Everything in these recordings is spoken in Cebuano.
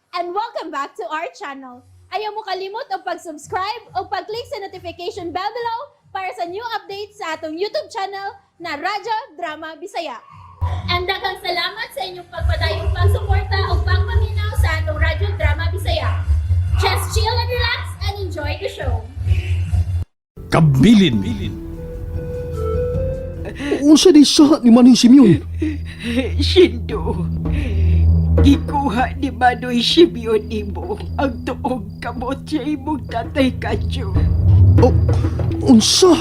And welcome back to our channel. Ayaw mo kalimot og pag-subscribe o pag-click sa notification bell below para sa new updates sa atong YouTube channel na Radyo Drama Bisaya. And daghang salamat sa inyong pagpadayong pagsuporta o pagpaminaw sa atong Radyo Drama Bisaya. Just chill and relax and enjoy the show. Kabilin. Unsa di sa ni Manong Simeon? Shindo, gikuha ni Manoy Simeon nimo ang tuong kamot sa imong tatay Kadyo. Oh, unsa?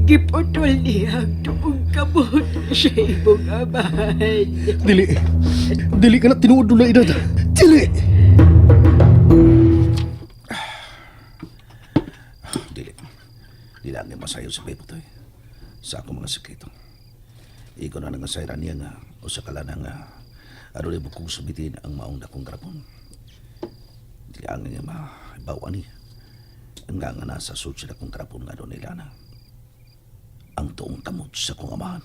Giputol niya ang tuong kamot sa imong amahan. Dili. Dili ka na tinuod na edad. Dili. Dili. Dili ang masayo sa paper to eh. Sa akong mga sekreto. Ikaw na nangasayran niya nga o sa kala nga aron mo kong sumitin ang maong dakong grapon. Dili ang nga mabawa ni. Ang nga nga nasa sud sa dakong grapon nga doon nila na. Ang tuong kamot sa kong amahan.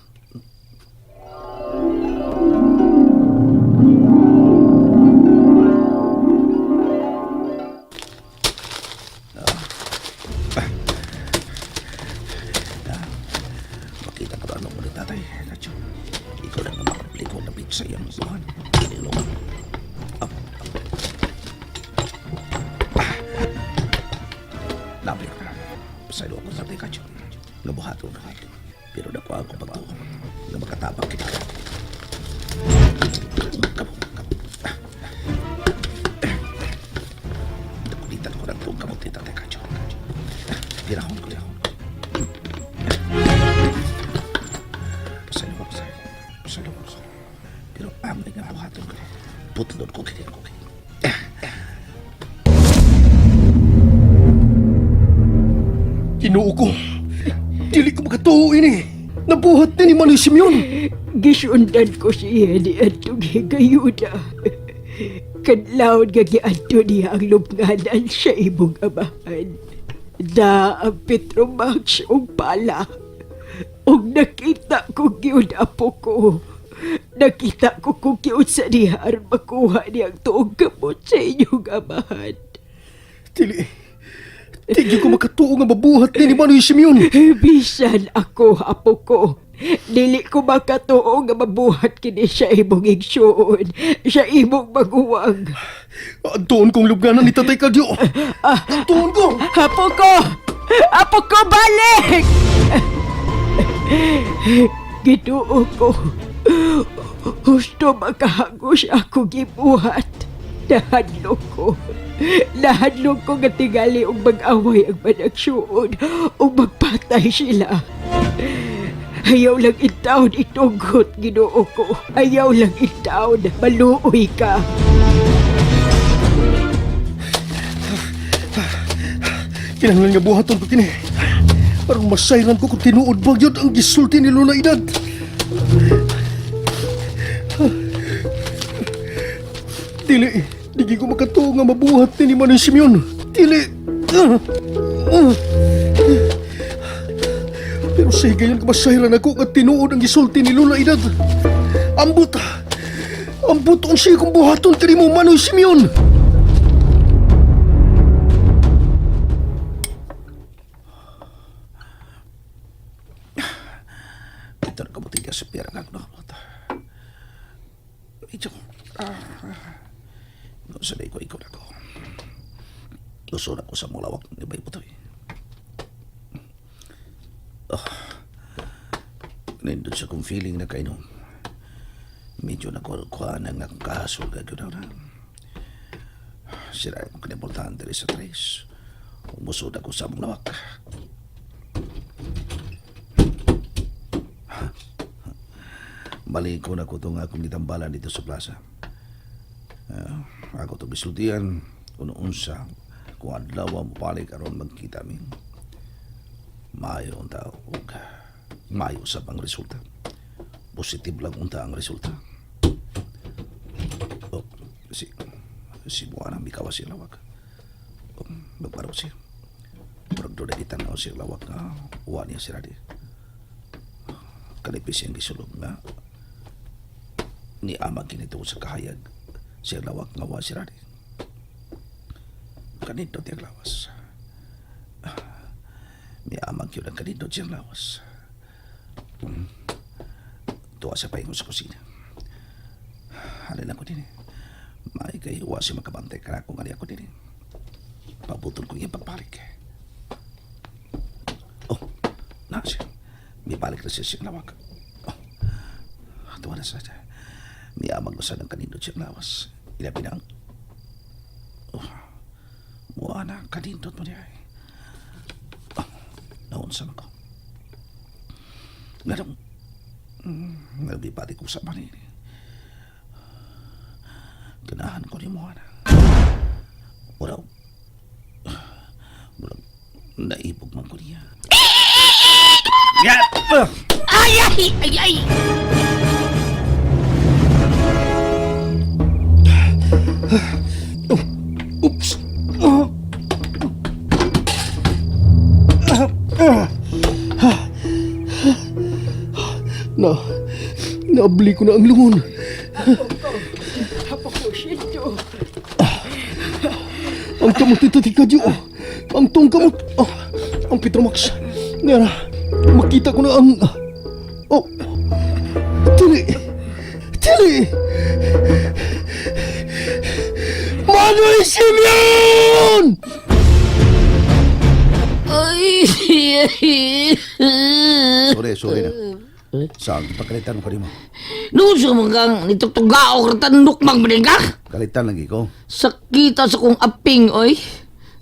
Makita ka ba anong ulit tatay? Nacho, ikaw lang ang makapliko na sa iyang buwan. Inilong. Up. Ah. Nablik na. Pasaylo ako tatay Kacho. Nabuhato na. Pero nakuha ako pagtuo. Nga makatabang kita. Kamo, kamo. Ah. Nakulitan ko ng tuong kamot ni tatay Kacho. Pirahon ko, pirahon ko. Pasaylo ko, pasaylo. Pasaylo ko, pasaylo. Pero amay nga buhaton ko. Putlon ko, kini ko, kini. Ginoo ko. Dili ko makatuo ini. Nabuhat ni Manong Simeon. Gisundan ko siya ni Antong Higayuna. Kanlawon nga giadto niya ang lubnganan sa imong amahan. Da ang Petromax ug pala. Ug nakita ko gyud apo ko. Nakita ko kung giunsa niya aron makuha niya ang tuong gamot sa inyong amahan. Dili. Dili ko makatuo nga mabuhat ni Manong Simeon. Bisan ako, apo ko. Dili ko makatuo nga mabuhat kini sa imong igsuon, sa imong maguwang. Antuon kong lubganan ni Tatay Kadyo. Antuon ko. Apo ko! Apo ko, balik! Ginoo ko. Husto makahagos ako gibuhat. Nahadlok ko. Nahadlok ko nga tingali og mag-away ang managsuon o magpatay sila. Ayaw lang intawon itugot, Ginoo ko. Ayaw lang intawon. Maluoy ka. Kinahanglan nga buhaton ko kini. Aron masayran ko kung tinuod ba gyud ang gisulti ni Lola Edad. Dili, dili ko makatuo nga mabuhat ni Manong Simeon. Dili. Pero sa higayon ko masayran ako nga tinuod ang gisulti ni Lola Edad. Ambot. Ambot unsay kong buhaton kani mo Manong Simeon. Ito na kabuti ka sa pera nga ako nakamot. Medyo, sa ko ikaw na ko. Gusto na ko sa mga lawak ni Bay Butoy. Oh, nindot sa kong feeling na kainom. Medyo nakuha na nga akong kahasol gagawin na. Sira akong kinaboltahan diri sa tres. Umusod ako sa mong lawak. Balik ko na ko itong akong gitambalan dito sa plaza. Ah, ako itong bisultian, kung unsa, kung adlaw mo balik aron magkita mi. Maayo ang tao, ug maayo sa ang resulta. Positive lang unta ang resulta. Oh, si Buwana, mikawa siya lawag. Oh, magparo siya. Murag doon na itanaw siya lawag nga, uwa niya si Radi. Kalipis siyang gisulog nga ni ama kinito sa kahayag Siya lawak nga wa si Rani. Kanindot yung lawas. Miamag yun ang kanindot siyang lawas. Tuwa sa paingon sa kusina. Halin ako din eh. May kahiwa siya makabantay ka kung ali ako din eh. Pabutol ko iyang pagbalik. Oh, na siya. May balik na siya siyang lawak. Oh, tuwa na siya. Miamag na siya ng kanindot siyang lawas. Ilabi na ang... Oh, muha na kanindot mo niya eh. Oh, naunsa man ko. Ganong... Nagbibalik ko sa manini. Ganahan ko ni Moana. Muraw. Murag naibog man ko niya. Yeah! Ay, ay, ay, ay! Oops! Ah. Ah. Ah. Na, naabli ko na ang lungon. Apo ko, Shindo. Ang kamot ni Tati Kadyo. Ang tong kamot. Oh, ang Petromax. Ngara, makita ko na ang... Oh, tili. Tili. Manoy Simeon! Ay, ay, Sorry, sorry na. Saan? Pagkalitan mo kanimo. Noon sa mga kang nitugtugaok ratandok magmanin ka? Kalitan lagi ko. Sakita sa kong aping, oy.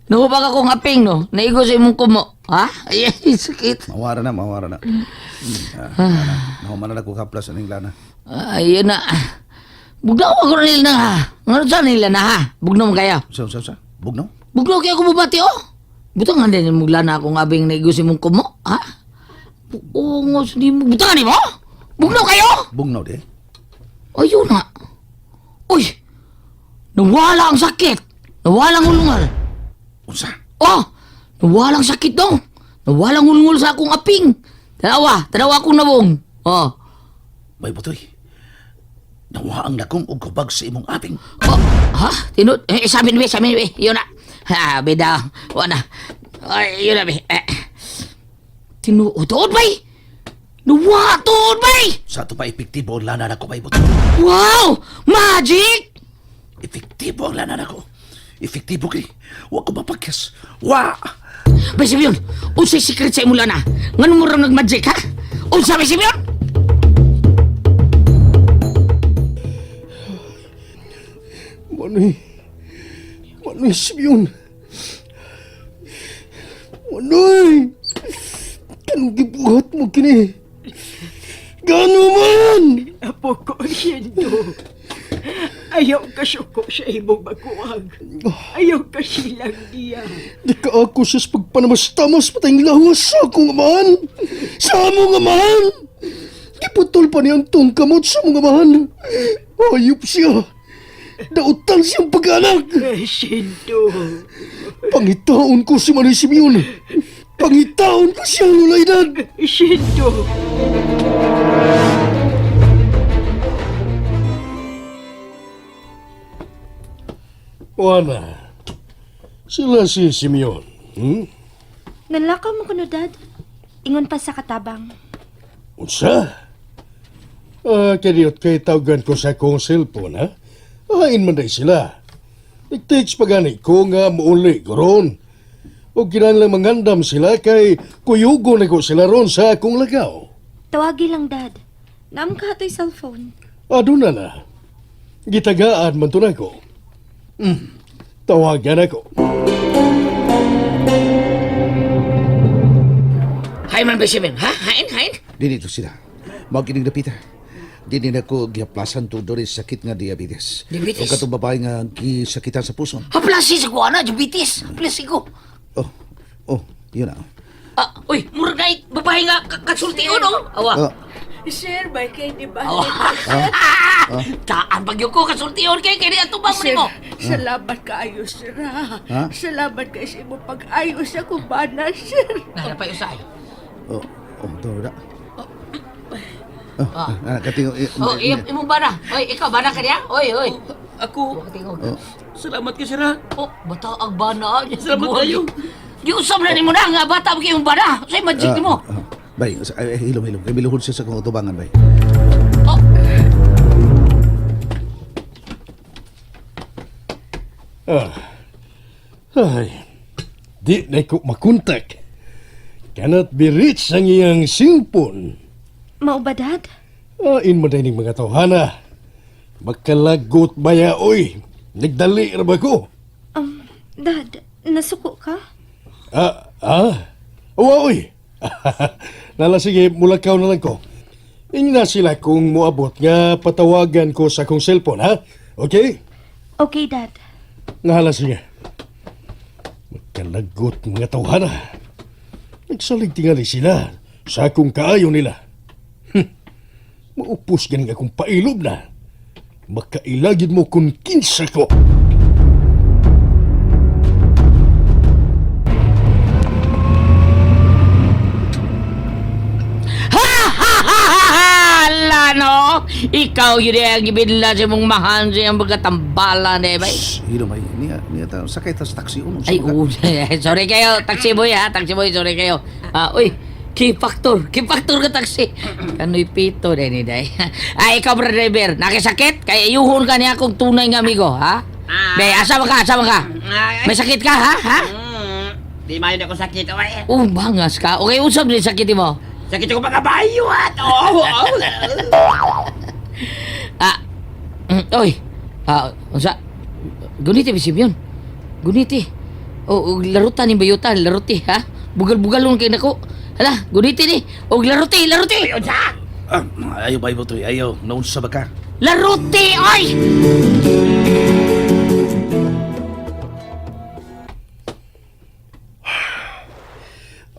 Nahuba ka kong aping, no? Naigo sa imong kumo. Ha? Ay, ay, sakit. Mawara na, mawara na. Nahuman na ko kaplas aning lana. Ayun na. Bugnaw ako na nila na, ha? Ngano sa nila na, ha? Bugnaw mo kaya? Sa, sa, sa. Bugnaw? Bugnaw kaya ako bubati, oh. Butang nga din mong lana akong abing naigo sa imong kumo, ha? Buongos ni mo. Butang ni mo? Bugnaw kayo? Bugnaw di. Ayun na. Uy! Nawala ang sakit. Nawala ang ulungal. Unsa? Oh! Nawala ang sakit dong. Nawala ang ulungol sa akong aping. Tanawa, tanawa akong nabong. Oh. May butoy. Nawa ang nakong og kubag sa imong aping. Oh, ha? Tinod? Eh, sabi ni, sabi ni, yun na. Ha, bida. Wala. Ay, yun na, be. Eh. Tinuod, tuod, bay! Nawa, tuod, bay! Sa ato pa epektibo ang lana nako may butoy. Wow! Magic! Epektibo ang lana nako. Epektibo kay. Wa ko mapakyas. Wa! Bay, Simeon, unsay secret sa imong lana? Ngano mo raw nag-magic, ha? Unsa, bay, Simeon? Manoy. Manoy Simeon. Manoy! Kanong gibuhat mo kini? Gano man! Apo ko, Shindo. Ayaw ka suko sa imong maguwag. Ayaw ka silang niya. Di ka ako sa pagpanamastamas patayng lawas sa akong amahan. Sa among amahan! Giputol pa niyang tong kamot sa among amahan. Ayop siya. Dautan siyang pag-anak. Eh, Shindo. Pangitaon ko si Manoy Simeon. Pangitaon ko siya, Lola Edad. Shindo. Wala. Sila si Simeon. Hmm? Nanlakaw mo kuno, Dad. Ingon pa sa katabang. Unsa? Ah, kaniyot kay tawagan ko sa akong cellphone, ha? Ahain man day sila. Nag-text pa gani ko nga muuli ko ron. O kinahanglan mangandam sila kay kuyugo na ko sila ron sa akong lagaw. Tawagi lang, Dad. Naam ka ato'y cellphone. Aduna na. Gitagaan man to nako. Tawagan ako. Hay man, bay, Simeon, ha? Hain, hain? Dini to sila. Mao kining dapita. Dini na ko gihaplasan to diri sa sakit nga diabetes. Diabetes? O katong babae nga gisakitan sa puson. Haplasi sa kuana, diabetes. Haplasi ko. Oh, oh, yun na. Ah, uy, murag na babae nga kasulti no? Awa. Ah, Sir, may kay di ba? Awa. Taan pag ko kasulti kay kay ato ba mo Sir, nimo? salamat kaayo, sir. Ha? Ha? Salamat kay sa imong pag-ayos sa kubana, sir. Nara pa usay. oh, oh, to na. Oh, ah, katingo. Oh, imong bana. Oy, ikaw bana ka niya? Oy, oy. Ako. Oh. Salamat ka, sir. ha? Oh, bata ang bana. Salamat kayo. Giusap na nimo na nga bata ba kayong bana. Say magic nimo. Ah, bay, ay, ay, hilom, hilom. Kay biluhod siya sa kong utubangan, bay. Oh, Ah. Ay, di na ko makontak. Cannot be reached ang iyang cellphone. Mao ba, Dad? Ain mo ning mga tawhana. Makalagot ba ya, oy? Nagdali ra ba ko? Dad, nasuko ka? Ah, ah? Uwa, oy. Nala, sige, mulakaw na lang ko. Ingna sila kung moabot nga patawagan ko sa akong cellphone, ha? Okay? Okay, Dad. Nahala, sige. Magkalagot mga tawhana. Nagsalig tingali sila sa akong kaayo nila. Maupos ganing akong pailob na. Makailagid mo kung kinsa ko. Hala, no? Ikaw yun eh, ang gibidla sa mong mahan sa iyang mga tambala na eh, bay. Shh, hilom, bay. Niya, niya ta, sakay ta sa taxi. Uno, Ay, oo. Sorry kayo, taxi boy ha. Taxi boy, sorry kayo. Ah, uy, key factor. Key factor ka taxi. Kanoy pito din ni day. Ay, ikaw bro driver, nakisakit? Kaya iyuhon ka niya akong tunay nga amigo, ha? Bay, asa ba ka? Asa ba ka? May sakit ka, ha? Ha? Di man ako sakit, oy. Oh, bangas ka. Okay, usap ni sakit mo. Sakit ako mga bayo at oh, oh. Ah, oy. Ah, unsa? Guniti bisib yun. Guniti. O, og larutan ni bayutan, laruti, ha? Bugal-bugalon kay nako. Hala, guniti ni. Og laruti, laruti. Unsa? Ah, ayaw, bay, butoy. Ayaw, naunsa ba ka? Laruti, oy!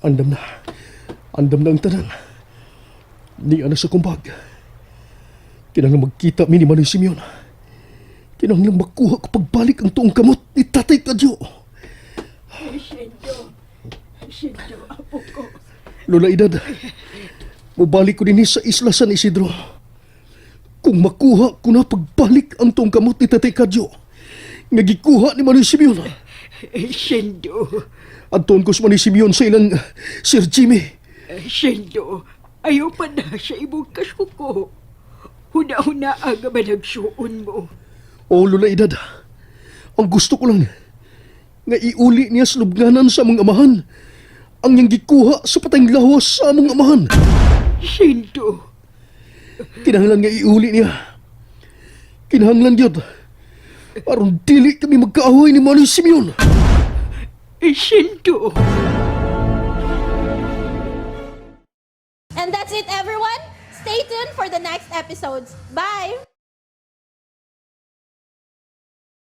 Andam na. Andam na ang tanan. Ni ana sa kumbag. Kinahanglan magkita mi ni Manoy Simeon. Kinahanglan makuha ko pagbalik ang tuong kamot ni Tatay Kadyo. Shendo, Shendo, apo ko. Lola Edad, mubalik ko dinhi sa Isla San Isidro. Kung makuha ko na pagbalik ang tuong kamot ni Tatay Kadyo, nga gikuha ni Manoy Simeon. Shendo, Adtoon ko sa Manoy Simeon sa ilang Sir Jimmy. Shendo, ayaw pa na sa imong kasuko. Huna-huna ang managsuon mo. O Lola Edad, ang gusto ko lang nga iuli niya sa lubnganan sa among amahan ang niyang gikuha sa patayng lawas sa among amahan. Shendo, Kinahanglan nga iuli niya. Kinahanglan gyud. Aron dili kami magkaaway ni Manoy Simeon. Shendo. And that's it, everyone. Stay tuned for the next episodes. Bye!